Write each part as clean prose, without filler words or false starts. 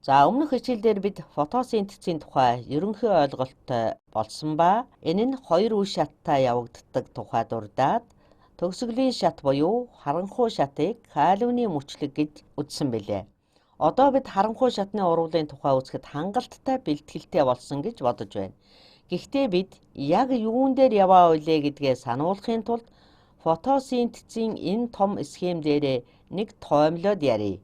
За, өмнөх хичээл дээр бид фотосинтезийн тухай ерөнхий ойлголттой болсон ба энэ нь хоёр үе шаттай явагддаг тухай дурдаад төгсгөлийн шат буюу харанхуй шатыг калвины мөчлөг гэж үзсэн билээ. Одоо бид харанхуй шатны урвалын тухай үзэхэд хангалттай бэлтгэлтэй болсон гэж бодож байна. Гэхдээ бид яг юун дээр яваа билээ гэдгээ сануулахын тулд фотосинтезийн энэ том схем дээрээ нэг тоомлоод ярья.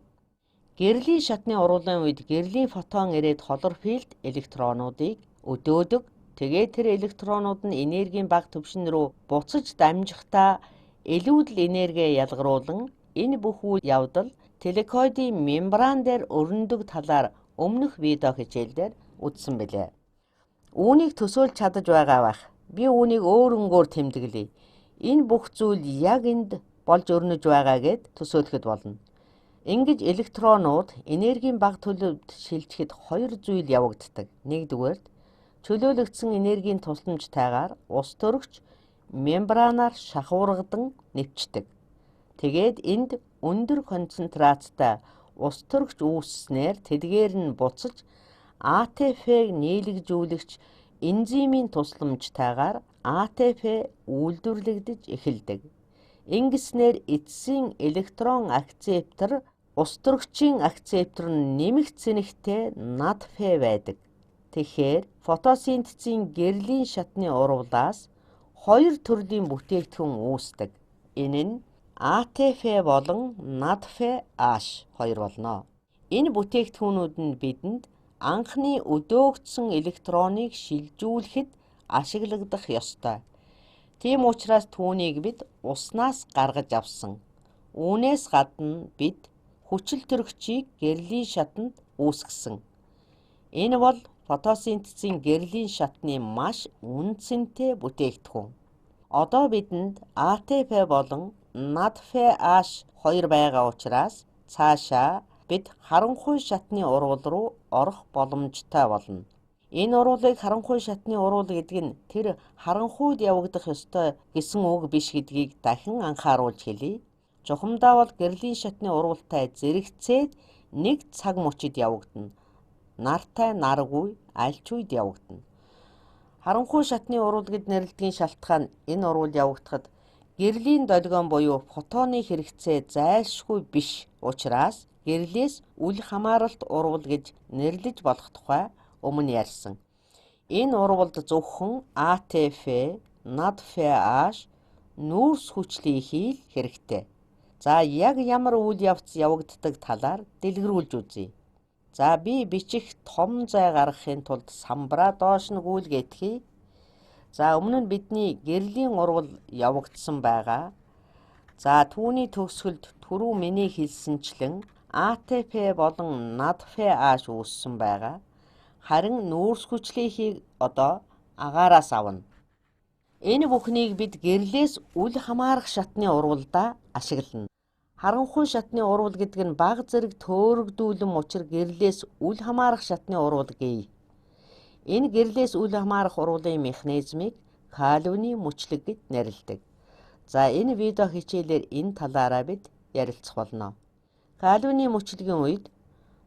Гэрлийн шатны уруулын үед гэрлийн фотон ирээд хлорофилд электронуудыг өдөөдөг. Тэгээд тэр электронууд нь энергийн бага түвшин рүү буцаж дамжихдаа илүүдэл энерги ялгаруулан энэ бүх үйл явдал телекоидын мембран дээр өрнөдөг талаар өмнөх видео хичээл дээр үзсэн билээ. Үүнийг төсөөлж чадаж байгаа байх. Би үүнийг өөр өнгөөр тэмдэглэе. Энэ бүх зүйл яг энд болж өрнөж байгаа гэд төсөөлөхөд болно. Ингэж электронууд энергийн бага төлөвд шилжихэд хоёр зүйл явагддаг. Нэгдүгээрт, чөлөөлөгдсөн энергийн тусламжтайгаар ус төрөгч мембранаар шахуургадан нэвчдэг. Тэгээд энд өндөр концентрацтай ус төрөгч үүсснээр тэдгээр нь буцаж АТФ-г нийлэгжүүлэгч энзимийн тусламжтайгаар АТФ үйлдвэрлэгдэж эхэлдэг. Ингэснээр эцсийн электрон акцептор ус төрөгчийн акцептор нь нэмэх цэнэгтэй НАДФ байдаг. Тэгэхээр фотосинтезийн гэрлийн шатны урвалаас хоёр төрлийн бүтээгдэхүүн үүсдэг. Энэ нь АТФ болон НАДФ-H хоёр болно. Энэ бүтээгдэхүүнүүд нь бидэнд анхны өдөөгдсөн электроныг шилжүүлэхэд ашиглагдах ёстой. Тийм учраас түүнийг бид уснаас гаргаж авсан. Үүнээс гадна бид хүчил төрөгчийг гэрлийн шатанд үүсгэсэн. Энэ бол фотосинтезийн гэрлийн шатны маш үнэ цэнтэй бүтээгдэхүүн. Одоо бидэнд АТФ болон НАДФ-H хоёр байгаа учраас цаашаа бид харанхуй шатны урвал руу орох боломжтой болно. Энэ уруулыг харанхуй шатны уруул гэдэг нь тэр харанхуйд явагдах ёстой гэсэн үг биш гэдгийг дахин анхааруулж хэлье. Чухамдаа бол гэрлийн шатны уруултай зэрэгцээд нэг цаг мөчид явагдана. Нартай наргүй аль ч үед явагдана. Харанхуй шатны уруул гэд нэрлэдгийн шалтгаан энэ уруул явагдахад гэрлийн долгион буюу фотоны хэрэгцээ зайлшгүй биш учраас гэрлээс үл хамааралт урвал гэж нэрлэж болох тухай өмнө ярьсан. Энэ урвалд зөвхөн АТФ, НАДФ-H нүүрс хүчлийн хийл хэрэгтэй. За, яг ямар үйл явц явагддаг талаар дэлгэрүүлж үзье. За, би бичих том зай гаргахын тулд самбараа доош нь гүйлгээтгэе. За, өмнө нь бидний гэрлийн урвал явагдсан байгаа. За, түүний төгсгөлд түрүү миний хэлсэнчлэн АТФ болон НАДФ-H үүссэн байгаа. Харин нүүрс хүчлийнхийг одоо агаараас авна. Энэ бүхнийг бид гэрлээс үл хамаарах шатны урвалдаа ашиглана. Харанхуй шатны урвал гэдэг нь бага зэрэг төөрөгдүүлэн учир гэрлээс үл хамаарах шатны урвал гэе. Энэ гэрлээс үл хамаарах урвалын механизмыг Калвины мөчлөг гэж нэрлэдэг. За, энэ видео хичээлээр энэ талаараа бид ярилцах болно. Калвины мөчлөгийн үед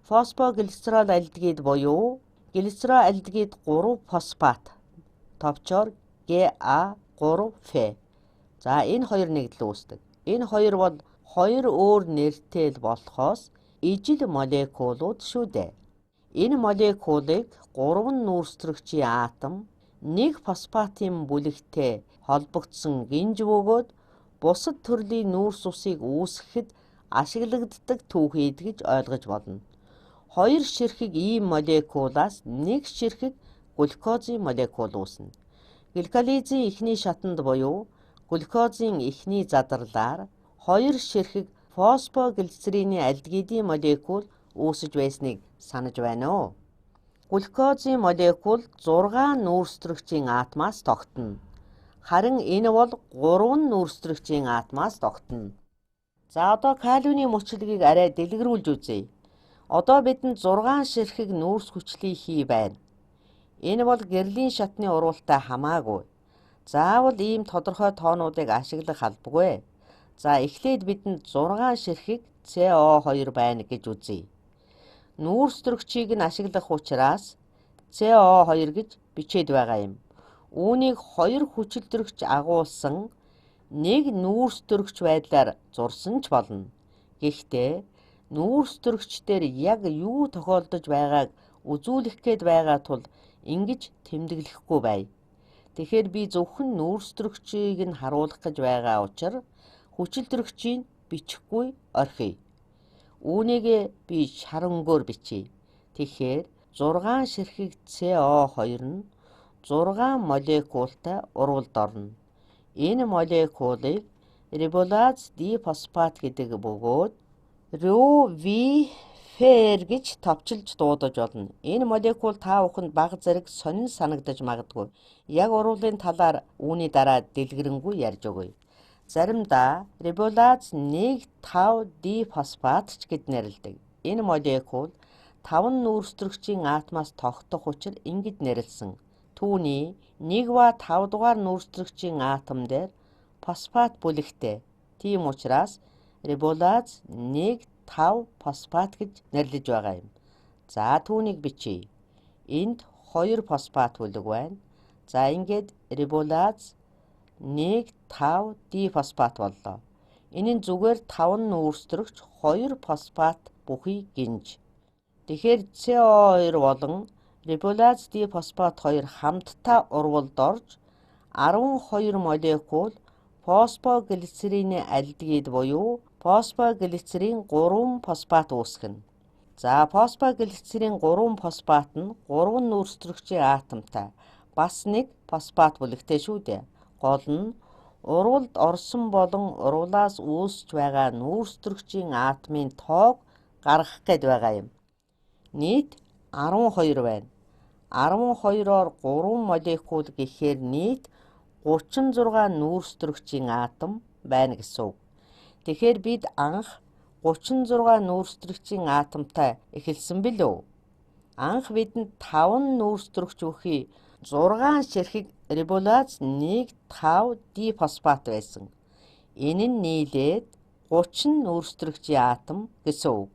фосфоглицерол альдегид буюу глицероальдегид 3 фосфат товчоор GA3F. За, энэ хоёр нэгдэл үүсдэг. Энэ хоёр бол хоёр өөр нэртэй л болохоос ижил молекулууд шүү дээ. Энэ молекулыг гурван нүүрстөрөгчийн атом нэг фосфатын бүлэгтэй холбогдсон гинж бөгөөд бусад төрлийн нүүрс усыг үүсгэхэд ашиглагддаг түүхийд гэж ойлгож болно. Хоёр ширхэг ийм молекулаас нэг ширхэг глюкозын молекул үүснэ. Гликолизийн эхний шатанд буюу глюкозын эхний задарлаар хоёр ширхэг фосфоглицерины альдегидын молекул үүсэж байсныг санаж байна уу? Глюкозын молекул 6 нүүрстөрөгчийн атомаас тогтно. Харин энэ бол 3 нүүрстөрөгчийн атомаас тогтно. За, одоо калвины мөчлөгийг арай дэлгэрүүлж үзье. Одоо бидэнд 6 ширхэг нүүрс хүчлийн хий байна. Энэ бол гэрлийн шатны урвалтай хамаагүй. Заавал ийм тодорхой тоонуудыг ашиглах албагүй. За, эхлээд бидэнд 6 ширхэг CO2 байна гэж үзье. Нүүрс төрөгчийг нь ашиглах учраас CO2 гэж бичээд байгаа юм. Үүнийг хоёр хүчил төрөгч агуулсан нэг нүүрс төрөгч байдлаар зурсан ч болно. Гэхдээ нүүрс төрөгч дээр яг юу тохиолдож байгааг үзүүлэх гээд байгаа тул ингэж тэмдэглэхгүй байя. Тэгэхээр би зөвхөн нүүрс төрөгчийг нь харуулах гэж байгаа учир хүчил төрөгчийг бичихгүй орхиё. Үүнийг би шар өнгөөр бичье. Тэгэхээр 6 ширхэг CO2 нь 6 молекултай урвалд орно. Энэ молекулыг риболаз дифосфат гэдэг бөгөөд РВФР гэж товчилж дуудаж болно. Энэ молекул та бүхэнд бага зэрэг сонин санагдаж магадгүй. Яг урвалын талаар үүний дараа дэлгэрэнгүй ярьж өгье. Заримдаа риболаз 1,5 дифосфат ч гэд нэрлэдэг. Энэ молекул 5 нүүрс төрөгчийн атомоос тогтох учир ингэж нэрлэсэн. Түүний 1 ба 5 дугаар нүүрс төрөгчийн атом дээр фосфат бүлэгтэй. Тийм учраас риболаз 1,5 фосфат гэж нэрлэж байгаа юм. За түүнийг бичье. Энд 2 фосфат бүлэг байна. За ингээд риболаз 1,5 дифосфат боллоо. Энэ нь зүгээр 5 нүүрс төрөгч 2 фосфат бүхий гинж. Тэгэхээр CO2 болон риболаз дифосфат 2 хамтдаа урвалд орж 12 молекул фосфоглицерины альдегид буюу фосфоглицерин 3 фосфат үүсгэнэ. За фосфоглицерин 3 фосфат нь 3 нүүрс төрөгчийн атомтай бас нэг фосфат бүлэгтэй шүү дээ. Гол нь урвалд орсон болон урвалаас үүсч байгаа нүүрс төрөгчийн атомын тоог гаргах гээд байгаа юм. Нийт 12 байна. 12-оор 3 молекул гэхээр нийт 36 нүүрс төрөгчийн атом байна гэсэн үг. Тэгэхээр бид анх 36 нүүрс төрөгчийн атомтай эхэлсэн билүү? Анх бидэнд 5 нүүрс төрөгч бүхий 6 ширхэг риболаз 1,5 дифосфат байсан. Энэ нь нийлээд 30 нүүрс төрөгчийн атом гэсэн үг.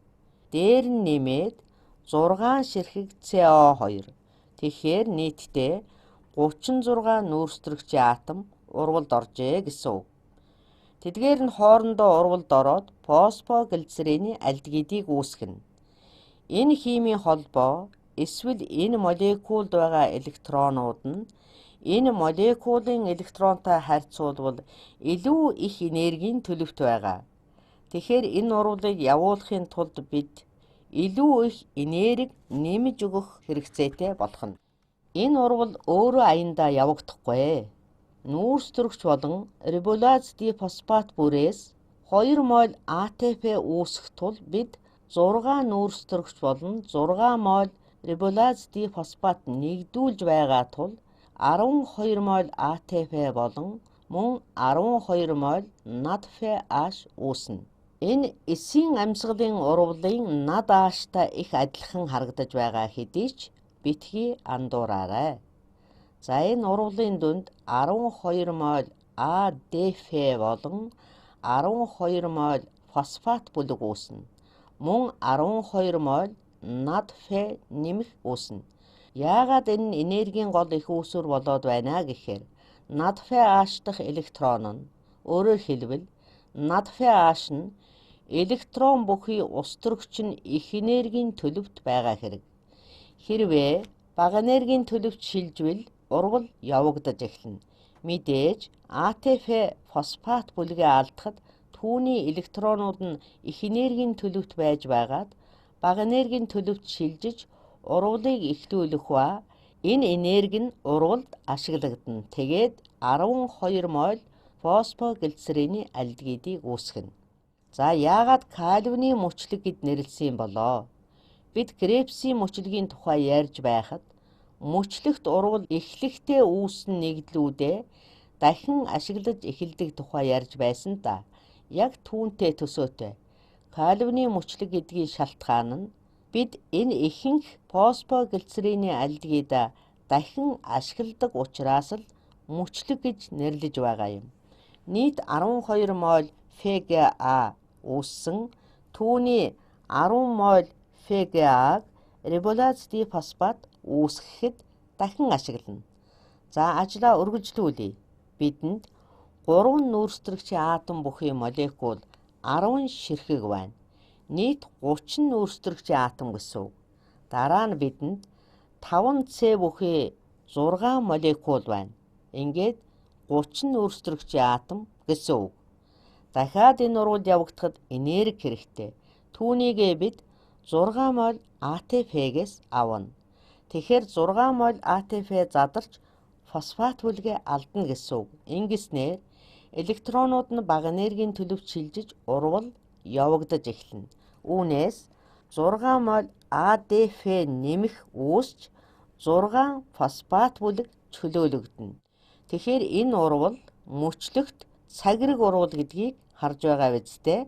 Дээр нь нэмээд 6 ширхэг CO2. Тэгэхээр нийтдээ 36 нүүрс төрөгчийн атом урвалд оржээ гэсэн үг. Тэдгээр нь хоорондоо урвалд ороод фосфоглицерины альдегидийг үүсгэнэ. Энэ химийн холбоо эсвэл энэ молекулд байгаа электронууд нь энэ молекулын электронтой харьцуулбал илүү их энергийн төлөвт байгаа. Тэгэхээр энэ урвалыг явуулахын тулд бид илүү их энерги нэмж өгөх хэрэгцээтэй болох нь. Энэ урвал өөрөө аяндаа явагдахгүй. Нүүрс төрөгч болон риболаз дифосфат бүрээс 2 моль АТФ үүсэх тул бид 6 нүүрс төрөгч болон 6 моль риболаз дифосфат нэгдүүлж байгаа тул 12 моль АТФ болон мөн 12 моль NADPH үүснэ. Энэ эсийн амьсгалын урвалын NADH-тай их адилхан харагдаж байгаа хэдий ч битгий андуураарай. За энэ урвалын дүнд 12 моль АДФ болон 12 моль фосфат бүлэг үүснэ. Мөн 12 моль NADP нэмэх үүснэ. Яагаад энэ нь энергийн гол их үүсвэр болоод байна гэхээр NADPH дахь электрон нь өөрөөр хэлбэл NADPH нь электрон бүхий ус төрөгч нь их энергийн төлөвт байгаа хэрэг. Хэрвээ бага энергийн төлөвт шилжвэл урвал явагдаж эхэлнэ. Мэдээж АТФ фосфат бүлгээ алдахад түүний электронууд нь их энергийн төлөвт байж байгаад бага энергийн төлөвт шилжиж урвалыг эхлүүлэх ба энэ энерги нь урвалд ашиглагдана. Тэгээд 12 моль фосфоглицерины альдегидийг үүсгэнэ. За яагаад Кальвины мөчлөг гэд нэрлэсэн юм болоо? Бид Кребсийн мөчлөгийн тухай ярьж байхад мөчлөгт урвал эхлэхдээ үүсэн нэгдлүүдээ дахин ашиглаж эхэлдэг тухай ярьж байсан да. Яг түүнтэй төсөөтэй. Кальвины мөчлөг гэдгийн шалтгаан нь бид энэ ихэнх фосфоглицерины альдегидаа дахин ашигладаг учраас л мөчлөг гэж нэрлэж байгаа юм. Нийт 12 моль ФГА үүссэн. Түүний 10 моль ФГА-г риболаз дифосфат үүсгэхэд дахин ашиглана. За, ажлаа үргэлжлүүлье. Бидэнд 3 нүүрстөрөгчийн атом бүхий молекул 10 ширхэг байна. Нийт 30 нүүрстөрөгчийн атом гэсэн үг. Дараа нь бидэнд 5 С бүхий 6 молекул байна. Ингээд 30 нүүрстөрөгчийн атом гэсэн үг. Дахиад энэ урвал явагдахад энерги хэрэгтэй. Түүнийгээ бид 6 моль АТФ-гээс авна. Тэгэхээр 6 моль АТФ задарч фосфат бүлгээ алдна гэсэн үг. Ингэснээр электронууд нь бага энергийн төлөвт шилжиж урвал явагдаж эхэлнэ. Үүнээс 6 моль АДФ нэмэх үүсч 6 фосфат бүлэг чөлөөлөгдөнө. Тэгэхээр энэ урвал мөчлөгт цагираг урвал гэдгийг харж байгаа биз дээ.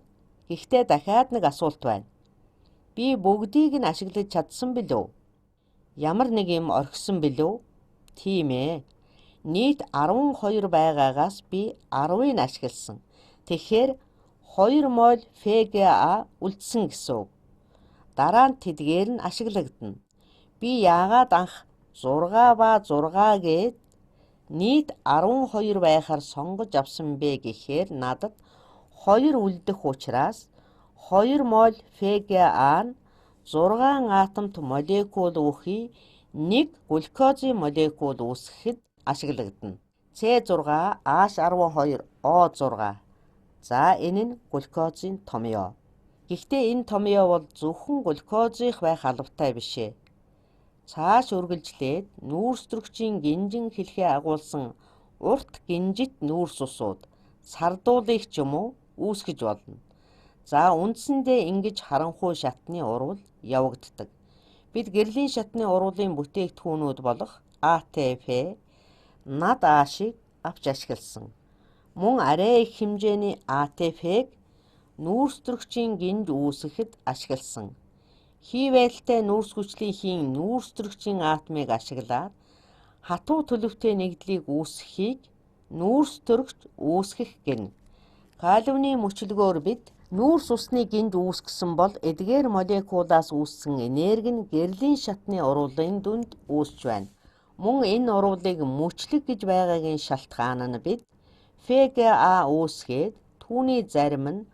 Гэхдээ дахиад нэг асуулт байна. Би бүгдийг нь ашиглаж чадсан билүү? Ямар нэг юм орхисон билүү? Тийм ээ. Нийт 12 байгаагаас би 10-ыг нь ашигласан. Тэгэхээр 2 моль ФГА үлдсэн гэсэн үг. Дараа нь тэдгээр нь ашиглагдана. Би яагаад анх 6 ба 6 гээд нийт 12 байхаар сонгож авсан бэ гэхээр надад 2 үлдэх учраас 2 моль ФГА нь 6 атомт молекул бүхий 1 глюкозын молекул үүсгэхэд ашиглагдана. С6 H12 O6. За, энэ нь глюкозын томьёо. Гэхдээ энэ томьёо бол зөвхөн глюкозынх байх албатай биш ээ. Цааш үргэлжлээд нүүрстөрөгчийн гинжин хэлхээ агуулсан урт гинжит нүүрс усууд сардуулыг ч юм уу үүсгэж болно. За, үндсэндээ ингэж харанхуй шатны урвал явагддаг. Бид гэрлийн шатны урвалын бүтээгдэхүүнүүд болох АТФ, НАДH-ыг авч ашигласан. Мөн арай их хэмжээний АТФ-г нүүрстөрөгчийн гинж үүсгэхэд ашигласан. Хий байдалтай нүүрс хүчлийн хийн нүүрстөрөгчийн атомыг ашиглаад хатуу төлөвтэй нэгдлийг үүсгэхийг нүүрстөрөгч үүсгэх гэнэ. Кальвины мөчлөгөөр бид нүүрс усны гинж үүсгэсэн бол эдгээр молекулаас үүссэн энерги нь гэрлийн шатны урвалын дүнд үүсч байна. Мөн энэ урвалыг мөчлөг гэж байгаагийн шалтгаан нь бид ФГА үүсгээд түүний зарим нь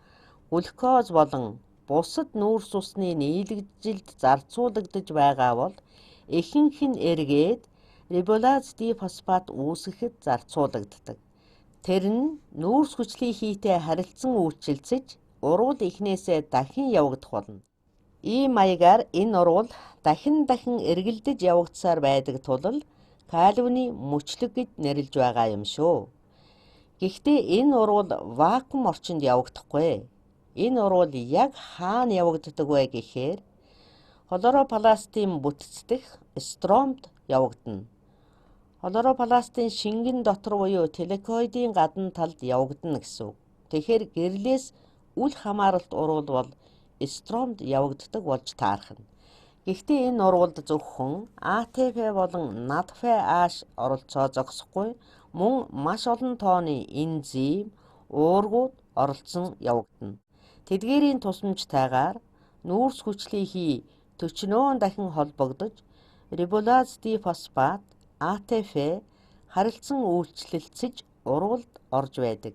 глюкоз болон бусад нүүрс усны нийлэгжилд зарцуулагдаж байгаа бол ихэнх нь эргээд риболаз дифосфат үүсгэхэд зарцуулагддаг. Тэр нь нүүрс хүчлийн хийтэй харилцан үйлчилцэж урвал эхнээсээ дахин явагдах болно. Ийм маягаар энэ урвал дахин дахин эргэлдэж явагдсаар байдаг тул Кальвины мөчлөг гэж нэрлэж байгаа юм шүү. Гэхдээ энэ урвал вакуум орчинд явагдахгүй. Энэ урвал яг хаана явагддаг вэ гэхээр хлоропластын бүтэц дэх стромд явагдана. Хлоропластын шингэн дотор буюу тилакоидын гадна талд явагдана гэсэн үг. Тэгэхээр гэрлээс үл хамааралт урвал бол стромд явагддаг болж таарах нь. Гэхдээ энэ урвалд зөвхөн АТФ болон НАДФH оролцоо зогсохгүй, мөн маш олон тооны энзим, уургууд оролцсон явагдана. Тэдгээрийн тусламжтайгаар нүүрс хүчлийн хий 40 дахин холбогдож риболаз дифосфат, АТФ харилцан үйлчлэлцэж урвалд орж байдаг.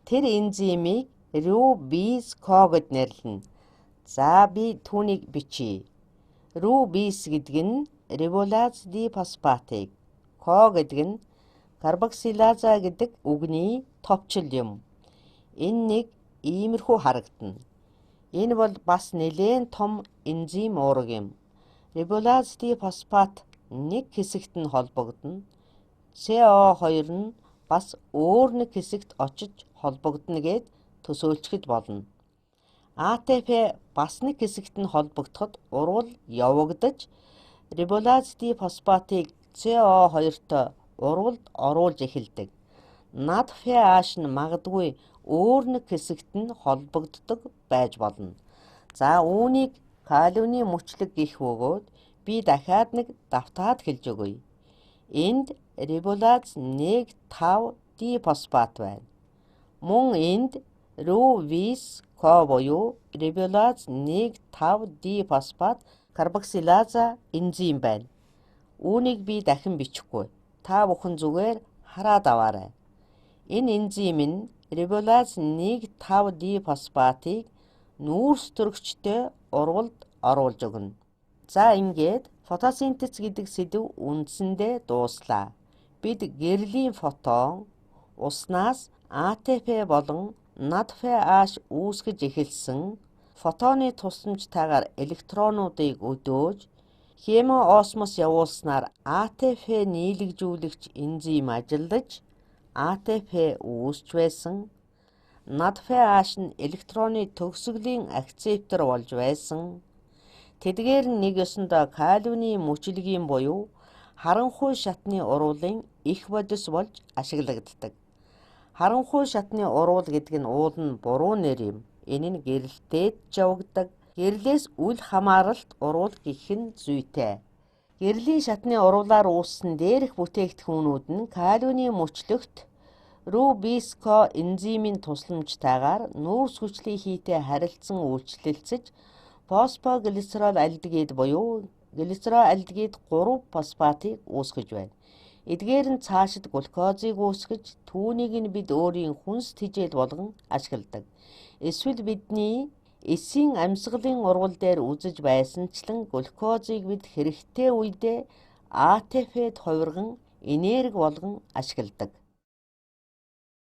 Тэр энзимийг Рубиско гэд нэрлэнэ. За, би түүнийг бичье. Рубис гэдэг нь риболаз дифосфатыг, ко гэдэг нь карбоксилаза гэдэг үгний товчл юм. Энэ нэг иймэрхүү харагдана. Энэ бол бас нэлээн том энзим уураг юм. Риболаз дифосфат нэг хэсэгт нь холбогдоно. CO2 нь бас өөр нэг хэсэгт очиж холбогдоно гээд төсөөлчихөд болно. АТФ бас нэг хэсэгт нь холбогдоход урвал явагдаж риболаз дифосфатыг CO2-той урвалд оруулж эхэлдэг. НАДФH нь магадгүй өөр нэг хэсэгт нь холбогддог байж болно. За, үүнийг Кальвины мөчлөг гэх бөгөөд би дахиад нэг давтаад хэлж өгье. Энд риболаз 1,5 дифосфат байна. Мөн энд Рубиско буюу риболаз 1,5-дифосфат карбоксилаза энзим байна. Үүнийг би дахин бичихгүй. Та бүхэн зүгээр хараад аваарай. Энэ энзим нь риболаз 1,5-дифосфатыг нүүрс төрөгчтэй урвалд оруулж өгнө. За ингээд фотосинтез гэдэг сэдэв үндсэндээ дууслаа. Бид гэрлийн фотон уснаас АТФ болон NADPH үүсгэж эхэлсэн фотоны тусламжтайгаар электронуудыг өдөөж хемоосмос явуулснаар АТФ нийлэгжүүлэгч энзим ажиллаж АТФ үүсч байсан. NADPH нь электроны төгсгөлийн акцептор болж байсан. Тэдгээр нь нэг ёсондоо калвины мөчлөгийн буюу харанхуй шатны уруулын эх бодис болж ашиглагддаг. Харанхуй шатны уруул гэдэг нь уул нь буруу нэр юм. Энэ нь гэрэлтээд ч явагддаг. Гэрлээс үл хамааралт уруул гэх нь зүйтэй. Гэрлийн шатны уруулаар үүссэн дээрх бүтээгдэхүүнүүд нь калвины мөчлөгт Рубиско энзимийн тусламжтайгаар нүүрс хүчлийн хийтэй харилцан үйлчлэлцэж фосфоглицерол альдегид буюу глицероальдегид 3 фосфатыг үүсгэж байна. Эдгээр нь цаашид глюкозыг үүсгэж түүнийг нь бид өөрийн хүнс тэжээл болгон ашигладаг. Эсвэл бидний эсийн амьсгалын урвал дээр үзэж байсанчлан глюкозыг бид хэрэгтэй үедээ АТФ-д хувирган энерги болгон ашигладаг.